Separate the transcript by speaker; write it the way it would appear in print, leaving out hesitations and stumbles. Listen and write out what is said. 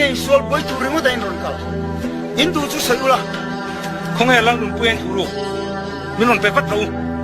Speaker 1: Tinge insual buai tur ringawt a in rawn kal? In duh chu sawi ula.
Speaker 2: Khawnge Lalnunpuia in thuh ruk? Min rawn pe vat rawh u.